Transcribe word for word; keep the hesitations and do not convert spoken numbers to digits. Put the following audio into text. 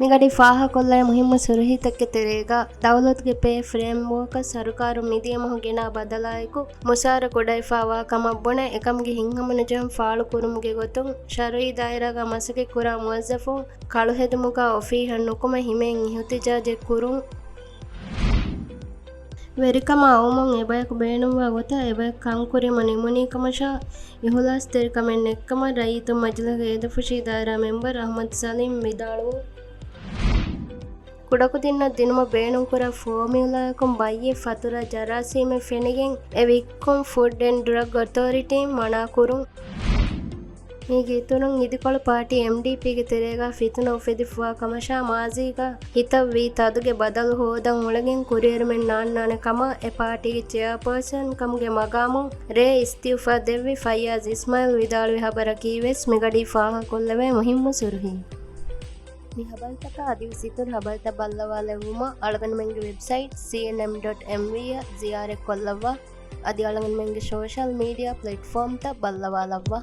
މިގަޑީ ފާހަގަކޮށްލައި މުހިއްމު ސުރުހީތަކެއް ތެރޭގަ، ދައުލަތުގެ ޕޭ ފްރޭމްވޯކަށް ސަރުކާރުން މިދިޔަ މަހު ގެނާ ބަދަލާއެކު، މުސާރަ ކުޑަވެފަވާ ކަމަށް ބުނެ، އެކަމުގެ ހިތްހަމަނުޖެހުން ފާޅުކުރުމުގެ ގޮތުން، ޝަރުއީ ދާއިރާގަ މަސައްކަތްކުރާ މުވައްޒަފުން ކަޅުހެދުމުގަ އޮފީހަށް ނުކުމެ ހިމޭން އިހުތިޖާޖެއް ކުރުން. ވެރިކަމާ އައުމުން އެބަޔަކު ބޭނުންވާ ގޮތަށް އެބަޔަކު ކަންކުރީމަ ނިމުނީ ކަމަށާ، އިހުލާސްތެރިކަމެއް ނެތްކަމަށް ރައްޔިތުން މަޖިލީހުގެ އެދުފުށީ ދާއިރާ މެމްބަރު އަޙްމަދު ސަލީމް ވިދާޅުވުން. ކުޑަކުދިންނަށް ދިނުމަށް ބޭނުންކުރާ ފޯމިއުލާއަކުން ބައްޔެއް ފަތުރާ ޖަރާސީމެއް ފެނިގެން، އެ ވިއްކުން ފުޑް އެންޑް ޑްރަގް އޮތޯރިޓީން މަނާކުރުން. މީގެ އިތުރުން، އިދިކޮޅު ޕާޓީ އެމްޑީޕީގެ ތެރޭގަ ފިތުނަ އުފެދިފަވާ ކަމަށާ، މާޒީގަ ހިތަށްވީ ތަދުގެ ބަދަލު ހޯދަން އުޅެގެން ކުރިއެރުމެއް ނާންނާނެ ކަމަށް އެ ޕާޓީގެ ޗެއާޕާސަން ކަމުގެ މަގާމުން ރޭ އިސްތިއުފާ ދެއްވި ފައްޔާޒް އިސްމާއިލް ވިދާޅުވި ޚަބަރަކީ ވެސް މިގަޑީ ފާހަގަކޮށްލެވޭ މުހިއްމު ސުރުހީ. މި ޚަބަރުތަކާ އަދިވެސް އިތުރު ޚަބަރުތައް ބައްލަވާލެއްވުމަށް އަޅުގަނޑުމެންގެ ވެބްސައިޓް ސީއެންއެމް ޑޮޓް އެމްވީ އަށް ޒިޔާރަތްކޮށްލައްވާ. އަދި އަޅުގަނޑުމެންގެ ސޯޝަލް މީޑިއާ ޕްލެޓްފޯމްތައް ބައްލަވާލައްވާ.